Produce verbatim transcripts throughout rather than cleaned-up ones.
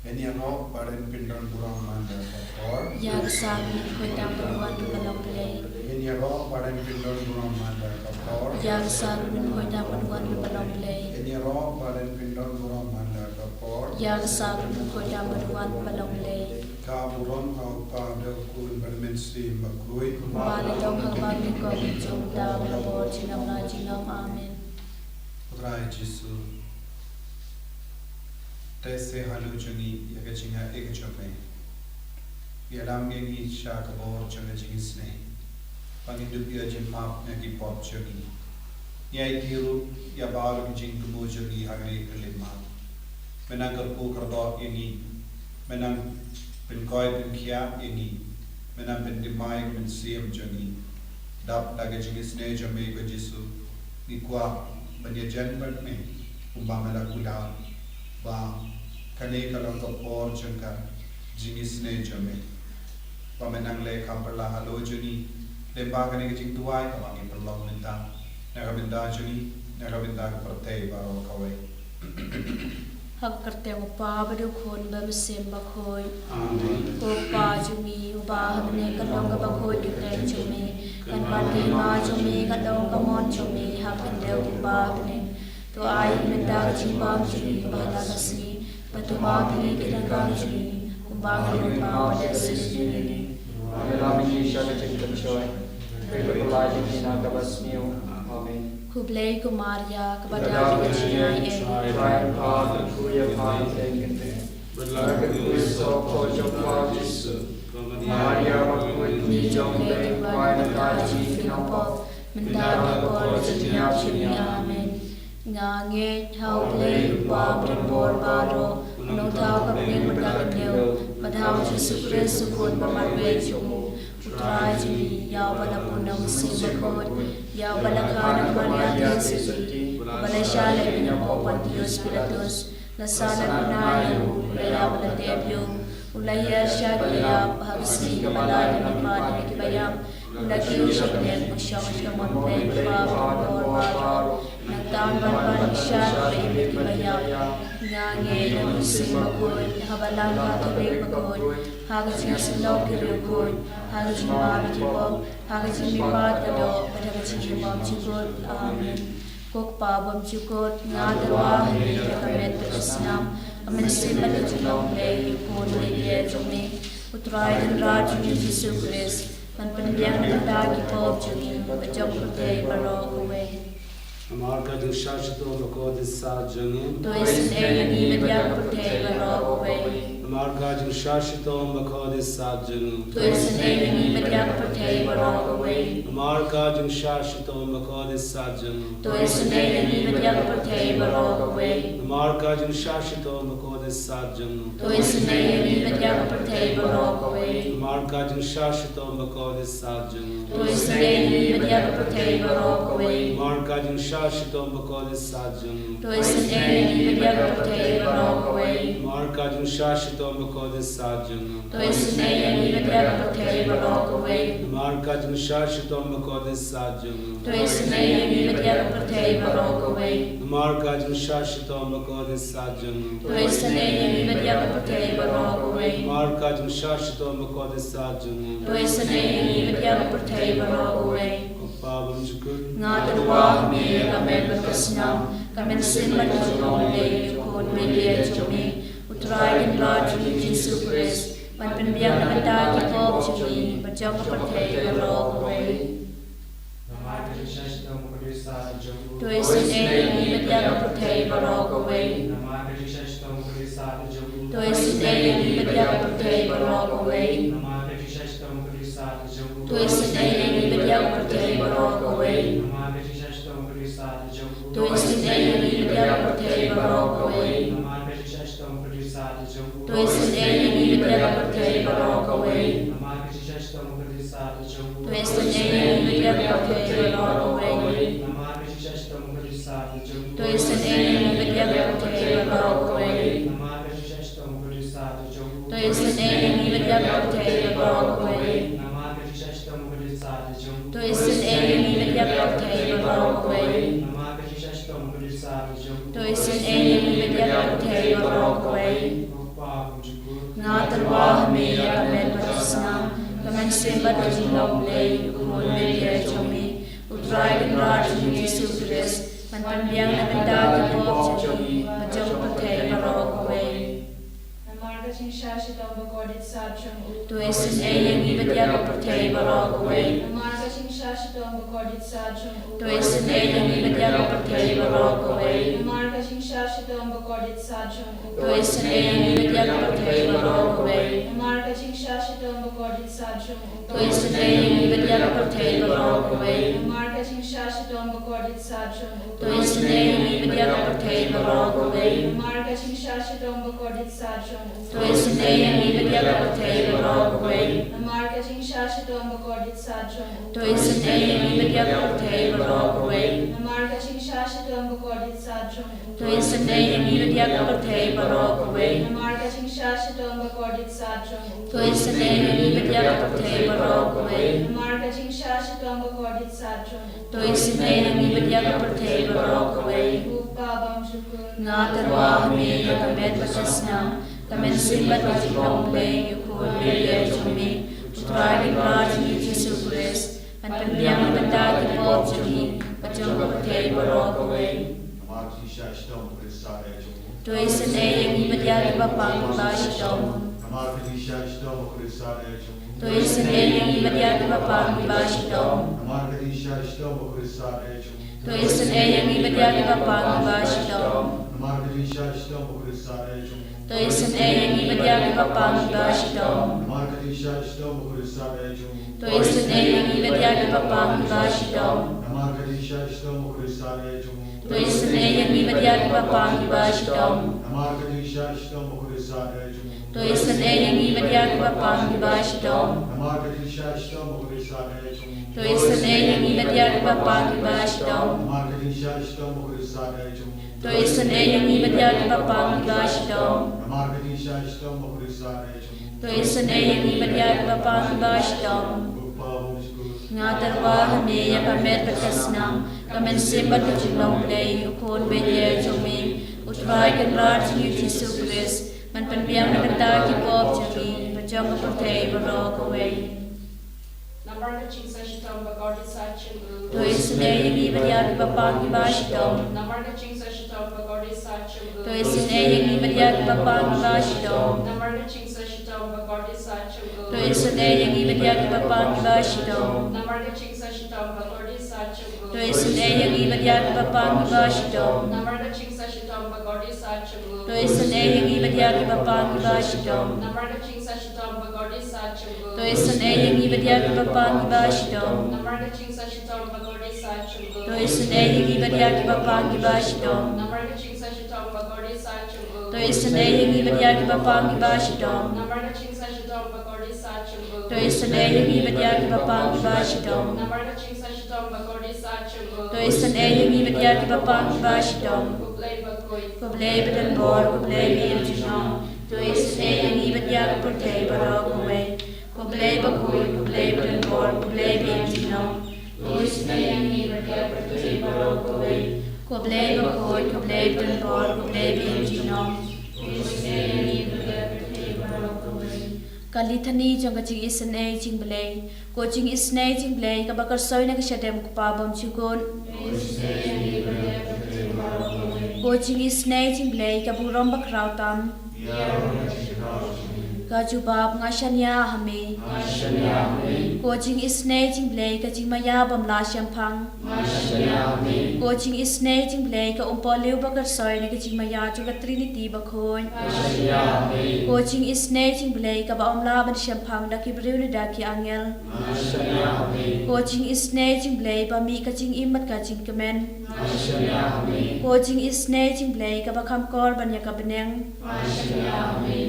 Ngin ïaroh ba ren pyndonkam burom man la ka por. Ïa ka sap mynkhuid tang ban wan ba long Blei. Ngin ïaroh ba ren pyndonkam burom man la ka por. Ïa ka sap mynkhuid tang ban wan ba long Blei. Ngin ïaroh ba ren pyndonkam burom man la ka por. Ïa ka sap mynkhuid tang ban wan ba long Blei. Ka burom ha u Kpa bad u Khun bad u Mynsiem Bakhuid. Kumba la long ha kaba nyngkong, mynta bad ha ka por junom la junom. Amen. Trai Jisu. Te se ha lade jong ngi ïa ka jingaiei ka jong me. Ïalam ïa ngi sha ka bor jong ka jingisynei. Ba ngin dup ïa jingmap na ki pop jong ngi. Ïa ïa baroh ki jingthmu jong ngi ha kane ka lymap. Me nang kyrkhu kyrdoh ïa ngi. Me nang pynkhiah pynkhiah ïa ngi. Me nang pynthymmai ka mynsiem jong ngi. Dap da ka jingisynei jong me ko Jisu. Ngi kwah ban ïajan bad me. Kumba me la kular. Ba kane ka long ka por jong ka jingisynei jong me. Ba me nang leh kham pyrshah ha lade jong ngi. Lyngba kane ka jingduwai kaba ngi pynlong mynta. Na ka bynta jong ngi, na ka bynta ka pyrthei baroh kawei. Ha ka kyrteng u Kpa bad u Khun bad u Mynsiem Bakhuid. Amen. Ko Kpa jong ngi uba ha bneng, ka long kaba khuid ka kyrteng jong me. Kan wan ka hima jong me, ka long ka mon jong me ha ka khyndew kumba ha bneng. To ai mynta ka jingbam jong ngi kaba ha la ka sngi. Bad to map ïa ngi ki donkam jong ngi kumba ngi donkam ïa kiba donkam ïa ngi. Wat ïalam ïa ngi sha ka jingpynshoi. Hynrei to pyllait ïa ngi na kaba sniew. Amen. Khublei ko Maria, kaba dap da ka jingaiei. U Trai u don bad phi ha kine ki khynnah. Bad la ka kyrkhu u soh jong phi u Jisu. Ko Maria bakhuid, kmie jong U Blei, to duwai na ka bynta jong ngi ki nongpop, mynta bad ha ka por jingïap jong ngi. Amen. Nga ngeit ha U Blei u Kpa badonbor baroh, u nongthaw ka bneng bad ka khyndew, bad ha U Jisu Khrist u Khun ba marwei jong u, U Trai jong ngi, ïa uba la pun da U Mynsiem Bakhuid, ïa uba la kha na ka Maria Theisotti, uba la shah lehbeiñ ha u Pontius Pilatus, la sah, la kyrnai ïa u, la ïap, la tep ïa u, u la hiar sha ki ïap, ha ka sngi kaba lai u la pynmih na ki ba ïap, u la kiew sha bneng, u shong sha ka mon U Blei uba badonbor baroh, nangta un wan ban bishar ïa ki ba ïap. Nga ngeit ha U Mynsiem Bakhuid, ha ka Balang Katholik bakhuid, ha ka jingïasyllok ki riewkhuid, ha ka jingmap ïa ki pop, ha ka jingmihpat ka doh, bad ha ka jinglong jingkut. Amen. Ko Kpa bymjukut, nga tyrwa ha me da ka met bad ka snam, ka mynsiem bad ka jinglong Blei ïa u Khun baieit jong me, U Trai Kynrad jong ngi Jisu Khrist, ban pynbiang na ka bynta ki pop jong ngi bad jong ka pyrthei baroh kawei. Namar ka jingshah shitom bakhuid sah jong ngi, to isynei ïa ngi bad ïa ka pyrthei baroh kawei. Namar ka jingshah shitom bakhuid sah jong ngi, to isynei ïa ngi bad ïa ka pyrthei baroh kawei. Namar ka jingshah shitom bakhuid sah jong ngi, to isynei ïa ngi bad ïa ka pyrthei baroh kawei. Namar ka jingshah shitom bakhuid sah jong ngi, to isynei ïa ngi bad ïa ka pyrthei baroh kawei. Namar ka jingshah shitom bakhuid sah jong ngi, to isynei ïa ngi bad ïa ka pyrthei baroh kawei. Namar ka jingshah shitom bakhuid sah jong ngi, to isynei ïa ngi bad ïa ka pyrthei baroh kawei. Namar ka jingshah shitom bakhuid sah jong ngi, to isynei ïa ngi bad ïa ka pyrthei baroh kawei. Namar ka jingshah shitom bakhuid sah jong ngi, to isynei ïa ngi bad ïa ka pyrthei baroh kawei. Namar ka jingshah shitom bakhuid sah jong ngi, to isynei ïa ngi bad ïa ka pyrthei baroh kawei. Namar ka jingshah shitom bakhuid sah jong ngi, to isynei ïa ngi bad ïa ka pyrthei baroh kawei. Ko Kpa bymjukut, nga tyrwa ha me da ka met bad ka snam, ka mynsiem bad ka jinglong Blei ïa u Khun baieit jong me, U Trai Kynrad jong ngi Jisu Khrist, ban pynbiang na ka bynta ki pop jong ngi bad jong ka pyrthei baroh kawei. Namar ka jingshah shitom bakhuid sah jong u, to isynei ïa ngi bad ïa ka pyrthei baroh kawei. Namar ka jingshah shitom bakhuid sah jong u, to isynei ïa ngi bad ïa ka pyrthei baroh kawei. Namar ka jingshah shitom bakhuid sah jong u, to isynei ïa ngi bad ïa ka pyrthei baroh kawei. Namar ka jingshah shitom bakhuid sah jong u, to isynei ïa ngi bad ïa ka pyrthei baroh kawei. Namar ka jingshah shitom bakhuid sah jong u, to isynei ïa ngi bad ïa ka pyrthei baroh kawei. Namar ka jingshah shitom bakhuid sah jong u, to isynei ïa ngi bad ïa ka pyrthei baroh kawei. Namar ka jingshah shitom bakhuid sah jong u, to isynei ïa ngi bad ïa ka pyrthei baroh kawei. Namar ka jingshah shitom bakhuid sah jong u, to isynei ïa ngi bad ïa ka pyrthei baroh kawei. Namar ka jingshah shitom bakhuid sah jong u, to isynei ïa ngi bad ïa ka pyrthei baroh kawei. Namar ka jingshah shitom bakhuid sah jong u, to isynei ïa ngi bad ïa ka pyrthei baroh kawei. Ko Kpa Ngan wad ha me ïa ka met bad ka snam, ka mynsiem bad ka jinglong Blei, U Khun bad U Blei jong me, U Trai Kynrad jong ngi Jisu Khrist, ban pynbiang na ka bynta ki pop jong ngi bad jong ka pyrthei baroh kawei. Namar ka jingshah shitom bakordit sat jong u. To isynei ïa ngi bad ïa ka pyrthei baroh kawei. Namar ka jingshah shitom bakordit sat jong u. To isynei ïa ngi bad ïa ka pyrthei baroh kawei. Namar ka jingshah shitom bakordit sat jong u. To isynei ïa ngi bad ïa ka pyrthei baroh kawei. Namar ka jingshah shitom bakordit sat jong u. To isynei ïa ngi bad ïa ka pyrthei baroh kawei. Namar ka jingshah shitom bakordit sat jong u. To isynei ïa ngi bad ïa ka pyrthei baroh kawei. Namar ka jingshah shitom bakordit sat jong u. To isynei ïa ngi bad ïa ka pyrthei baroh kawei. Namar ka jingshah shitom bakordit sat jong u. To isynei ïa ngi bad ïa ka pyrthei baroh kawei. Namar ka jingshah shitom bakordit sat jong u. To isynei ïa ngi bad ïa ka pyrthei baroh kawei. Namar ka jingshah shitom bakordit sat jong u. To isynei ïa ngi bad ïa ka pyrthei baroh kawei. Namar ka jingshah shitom bakordit sat jong u. To isynei ïa ngi bad ïa ka pyrthei baroh kawei. U Kpa bymjukut. Nga tyrwa ha me ïa ka met bad ka snam, ka mynsiem bad ka jinglong Blei, U Khun bad U Blei jong me, U Trai Kynrad jong ngi Jisu Khrist, ban pynbiang na ka bynta ki pop jong ngi bad jong ka pyrthei baroh kawei. Namar ka jingshah shitom bakordit sat jong u. To isynei ïa ngi bad ïa kiba pang kiba shitom. Namar ka jingshah shitom bakordit sat jong u. To isynei ïa ngi bad ïa kiba pang kiba shitom. Namar ka jingshah shitom bakordit sat jong u. To isynei ïa ngi bad ïa kiba pang kiba shitom. Namar ka jingshah shitom bakordit sat jong u. To isynei ïa ngi bad ïa kiba pang kiba shitom. Namar ka jingshah shitom bakordit sat jong u. To isynei ïa ngi bad ïa kiba pang kiba shitom. Namar ka jingshah shitom bakordit sat jong u. To isynei ïa ngi bad ïa kiba pang kiba shitom. Namar ka jingshah shitom bakordit sat jong u. To isynei ïa ngi bad ïa kiba pang kiba shitom. Namar ka jingshah shitom bakordit sat jong u. To isynei ïa ngi bad ïa kiba pang kiba shitom. Namar ka jingshah shitom bakordit sat jong u. To isynei ïa ngi bad ïa kiba pang kiba shitom. Namar ka jingshah shitom bakordit sat jong u. To isynei ïa ngi bad ïa kiba pang kiba shitom. U Kpa bymjukut. Nga tyrwa ha me ïa ka met bad ka snam, ka mynsiem bad ka jinglong Blei, U Khun bad U Blei jong me, U Trai Kynrad jong ngi Jisu Khrist, ban pynbiang na ka bynta ki pop jong ngi bad jong ka pyrthei baroh kawei. Namar ka jingshah shitom bakordit sat jong u. To isynei ïa ngi bad ïa kiba pang kiba shitom. Namar ka jingshah shitom bakordit sat jong u. To isynei ïa ngi bad ïa kiba pang kiba shitom. Namar ka jingshah shitom bakordit sat jong u. To isynei ïa ngi bad ïa kiba pang kiba shitom. Namar ka jingshah shitom bakordit sat jong u. To isynei ïa ngi bad ïa kiba pang kiba shitom. Namar ka jingshah shitom bakordit sat jong u. To isynei ïa ngi bad ïa kiba pang kiba shitom. Namar ka jingshah shitom bakordit sat jong u. To isynei ïa ngi bad ïa kiba pang kiba shitom. Namar ka jingshah shitom bakordit sat jong u. To isynei ïa ngi bad ïa kiba pang kiba shitom. Namar ka jingshah shitom bakordit sat jong u. To isynei ïa ngi bad ïa kiba pang kiba shitom. Namar ka jingshah shitom bakordit sat jong u. To isynei ïa ngi bad ïa kiba pang kiba shitom. Namar ka jingshah shitom bakordit sat jong u. To isynei ïa ngi bad ïa kiba pang kiba shitom. Ko Blei bakhuid. Ko Blei badonbor, ko Blei baïaineh. To isynei ïa ngi bad ïa ka pyrthei baroh kawei. Ko Blei bakhuid, ko Blei badonbor, ko Blei baïaineh. To isynei ïa ngi bad ïa ka pyrthei baroh kawei. Ko Blei bakhuid, ko Blei badonbor, ko Blei baïaineh. To isynei ïa ngi bad ïa ka pyrthei baroh kawei. Ka Lithani jong ka jingisynei jong U Blei. Ko jingisynei jong U Blei kaba kyrsoi na ka shadem U Kpa bymjukut. Ko jingisynei jong U Blei ka burom bakhraw tam. Ka jubab, nga shaniah ha me. Ko jingisynei jong U Blei ka jingmaïa bym lah shemphang. Ko jingisynei jong U Blei ka umpohliew bakyrsoi na ka jingmaïa jong ka Trinity bakhuid. Ko jingisynei jong U Blei kaba ym lah ban shemphang da ki briew ne da ki angel. Ko jingisynei jong U Blei ba mih ka jingim bad ka jingkmen. Ko jingisynei jong U Blei kaba kham kor ban ïa ka bneng.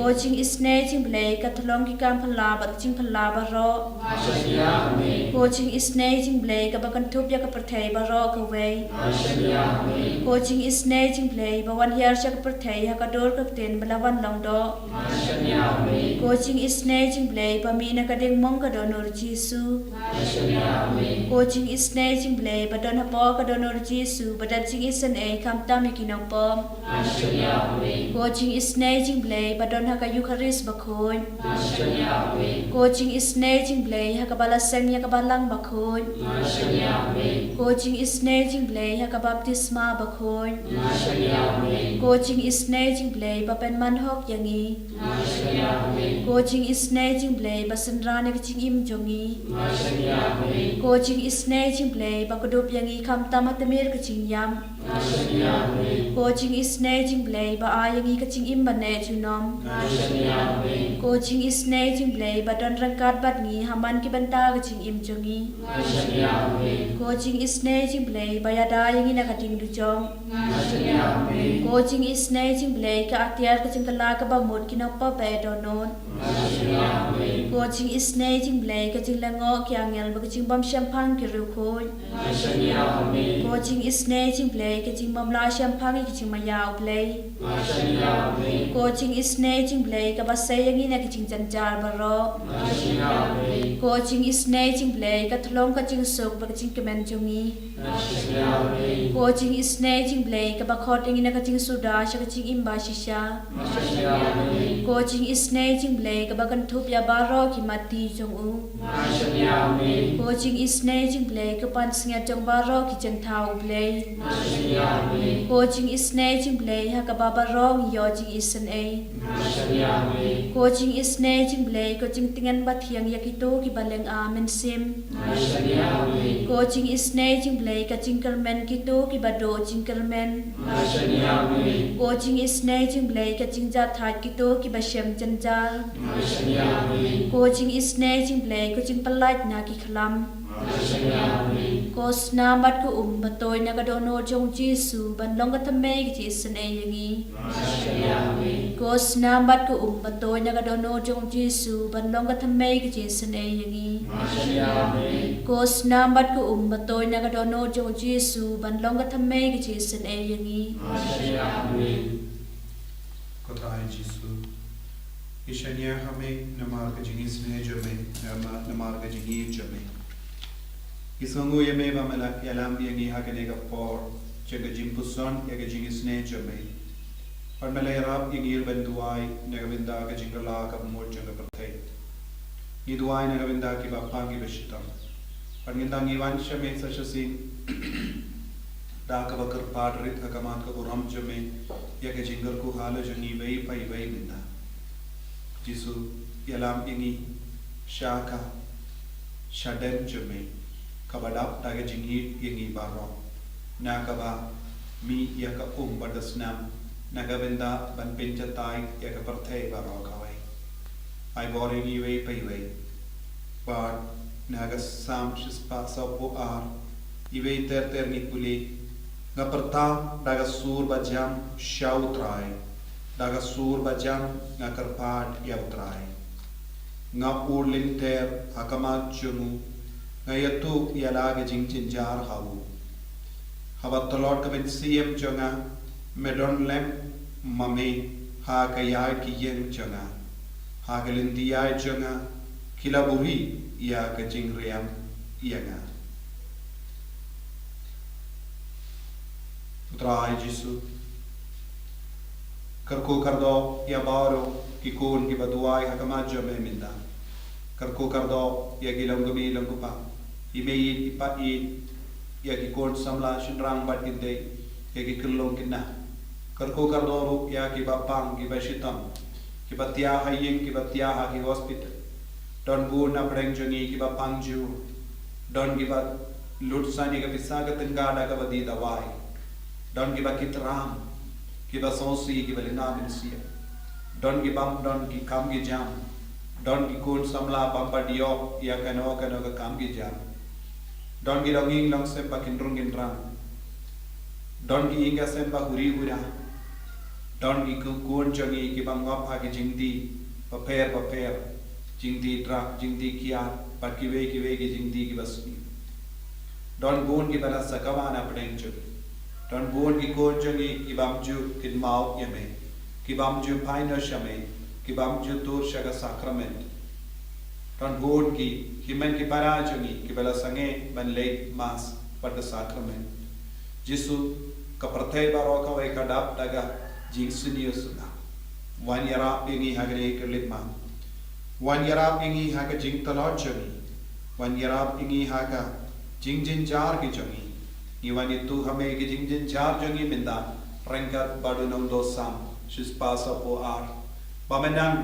Ko jingisynei jong U Blei ka tyllong ki kam phylla bad ka jingphylla baroh. Ko jingisynei jong U Blei kaba kynthup ïa ka pyrthei baroh kawei. Ko jingisynei jong U Blei ba wan hiar sha ka pyrthei ha ka dur ka ktien ba la wan long doh. Ko jingisynei jong U Blei ba mih na ka diengmong ka dohnud Jisu. Ko jingisynei jong U Blei ba don hapoh ka dohnud Jisu ba dap jingisynei khamtam ïa ki nongpop. Ko jingisynei jong U Blei ba don ha ka Eukharist bakhuid. Ko jingisynei jong U Blei ha kaba la seng ïa ka balang bakhuid. Ko jingisynei jong U Blei ha ka baptisma bakhuid. Ko jingisynei jong U Blei ba pynman hok ïa ngi. Ko jingisynei jong U Blei ba synran ïa ka jingim jong ngi. Ko jingisynei jong U Blei ba kdup ïa ngi khamtam ha tmier ka jingïap. Ko jingisynei jong U Blei ba ai ïa ngi ka jingim ba neh junom. Ko jingisynei jong U Blei ba don ryngkat bad ngi ha man ki bynta ka jingim jong ngi. Ko jingisynei jong U Blei ba ïada ïa ngi na ka ding dujok. Ko jingisynei jong U Blei ka atiar ka jingkylla kaba mut ki nongpop ba eh dohnud. Ko jingisynei jong U Blei ka jinglyngngoh ki angel bad ka jingbym shemphang ki riewkhuid. Ko jingisynei jong U Blei ka jingbym lah shemphang ïa ka jingmaïa U Blei. Ko jingisynei jong U Blei kaba sei ïa ngi na ki jingjynjar baroh. Ko jingisynei jong U Blei ka thlong ka jingsuk bad ka jingkmen jong ngi. Ko jingisynei jong U Blei kaba khot ïa ngi na ka jingsuda sha ka jingim ba shisha. Ko jingisynei jong U Blei kaba kynthup ïa baroh ki matti jong u. Ko jingisynei jong U Blei ka pansngiat jong baroh ki jingthaw U Blei. Ko jingisynei jong U Blei ha kaba baroh ngi ïoh jingisynei. Ko jingisynei jong U Blei ka jingtngen ba thiang ïa kito kiba lynga mynsiem. Ko jingisynei jong U Blei ka jingkyrmen kito kiba duh jingkyrmen. Ko jingisynei jong U Blei ka jingjahthait kito kiba shem jynjar. Ko jingisynei jong U Blei ka jingpyllait na ki khlam. Ko snam bad ka um ba tuid na ka dohnud jong u Jisu ban long ka thymmei ka jingisynei ïa ngi. Ko snam bad ka um ba tuid na ka dohnud jong u Jisu ban long ka thymmei ka jingisynei ïa ngi. Ko snam bad ka um ba tuid na ka dohnud jong u Jisu ban long ka thymmei ka jingisynei ïa ngi. Ko Trai Jisu, ngi shaniah ha me namar ka jingisynei jong me, namar, namar ka jingïeit jong me. Ngi sngewnguh ïa me ba me la ïalam ïa ngi ha kane ka por jong ka jingpuson ïa ka jingisynei jong me. Bad me la ïarap ïa ngi ban duwai na ka bynta ka jingkylla kaba mut jong ka pyrthei. Ngi duwai na ka bynta kiba pang kiba shitom. Bad ngi dang ngi wan sha me sa shisien da kaba kyrpad rit ha khmat ka burom jong me ïa ka jingkyrkhu halor jong ngi iwei pa iwei mynta. Jisu, ïalam ïa ngi sha ka shadem jong me kaba dap da ka jingïeit ïa ngi baroh, na kaba mih ïa ka um bad ka snam na ka bynta ban pynjatai ïa ka pyrthei baroh kawei. Ai bor ïa ngi iwei pa iwei. Bad na ka Salm shispah sawphew ar, iwei ter ter ngi pule: Nga pyrta da ka sur bajam sha u Trai, da ka sur bajam nga kyrpad ïa u Trai. Nga ur lynter ha khmat jong u, nga ïathuh ïa la ka jingjynjar ha u. Haba tlot ka mynsiem jong nga, me don lem ma me ha ka ïaid ki ïing jong nga. Ha ka lynti ïaid jong nga, ki la buhrieh ïa ka jingriam ïa nga. U Trai Jisu, kyrkhu kyrdoh ïa baroh ki khun kiba duwai ha khmat jong me mynta. Kyrkhu kyrdoh ïa ki longkmie longkpa, i mei i pa, ïa ki khun samla shynrang bad kynthei, ïa ki khyllung khynnah. Kyrkhu kyrdoh ruh ïa kiba pang kiba shitom, kiba thiah ha ïing, kiba thiah ha ki hospital. Don bun na pdeng jong ngi kiba pang jur. Don kiba lut sani ka pisa ka tyngka da kaba die dawai. Don kiba kit ram, kiba sngewsih, kiba lynga mynsiem. Don ki bym don ki kam ki jam. Don ki khun samla bym pat ïoh ïa kano kano ka kam ki jam. Don ki longïing longsem ba kin rung kin rang. Don ki ïing ki sem ba huri hura. Don ki khun jong ngi kiba ngop ha ki jingdih bapher bapher. jingdie drug, jingdie kiad, bad kiwei kiwei ki jingdie kiba sniew. Don bun kiba la sakma na pdeng jong ngi. Don bun ki khun jong ngi ki bym ju kynmaw ïa me, ki bym ju pyndonkam ïa me, ki bym ju tur sha ka sakrament. Don bun ki hynmen ki para jong ngi kiba la sangeh ban leit mass bad ka sakrament. Jisu, ka pyrthei baroh kawei ka dap da ka jingsniew sniew. Wan ïarap ïa ngi ha kane ka leit mass. Wan ïarap ïa ngi ha ka jingtlot jong ngi. Wan ïarap ïa ngi ha ka jingjynjar ki jong ngi. Ngi wan ïathuh ha me ki jingjynjar jong ngi mynta, ryngkat bad u nongdoh sam, shispah saw phew ar. Ba men nang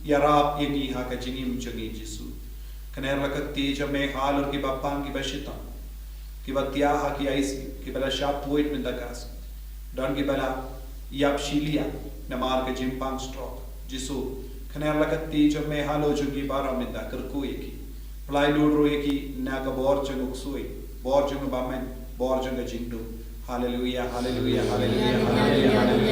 ïarap ïa ngi ha ka jingim jong ngi Jisu. Kane la ka kti jong me halor kiba pang kiba shitom, kiba thiah ha ki I C U, kiba la shah poi mynta ka sngi. Don kiba la ïap shiliang namar ka jingpang stroke. Jisu, kane la ka kti jong me halor jong ki baroh mynta, kyrkhu ïa ki. Pynlait lut ruh ïa ki na ka bor jong u ksuid, bor jong u bymman, bor jong ka jingdum. Haleluia, haleluia, haleluia, haleluia.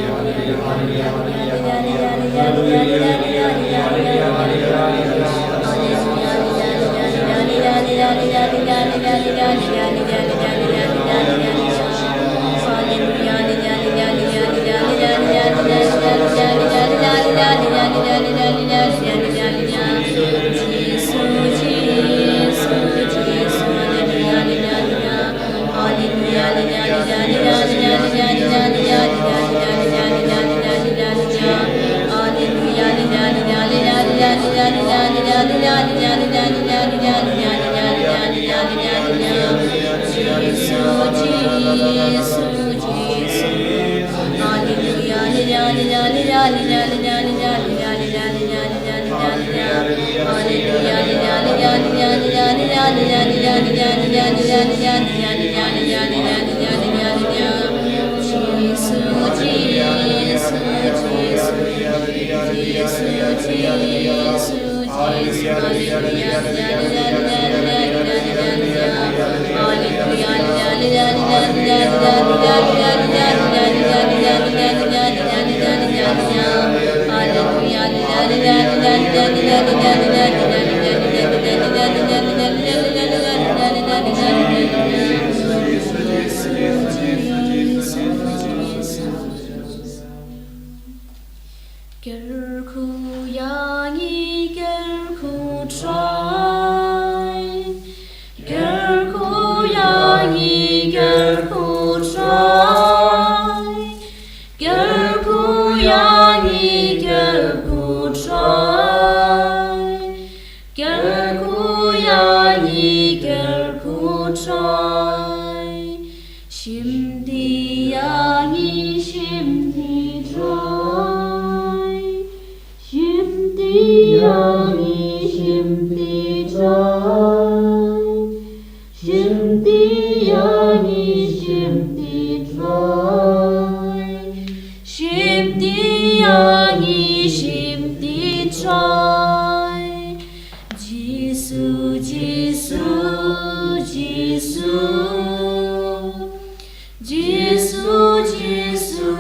Kyrkhu ïa ngi, kyrkhu Trai. Kyrkhu ïa ngi, kyrkhu Trai. Kyrkhu ïa ngi, kyrkhu Trai. Kyrkhu ïa ngi, kyrkhu Trai. Shim ti ïa ngi, shim ti Trai. Shim ti ïa ngi, shim ti Trai. Shim ti ïa ngi, shim ti Trai. Shim ti ïa ngi, shim ti Trai. Jisu, Jisu, Jisu. Jisu, Jisu,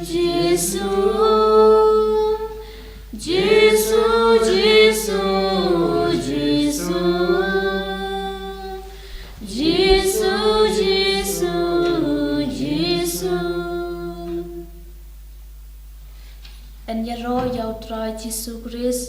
Jisu. Jisu, Jisu, Jisu. Jisu, Jisu, Jisu. Yn ïaroh ïa U Trai Jisu Khrist.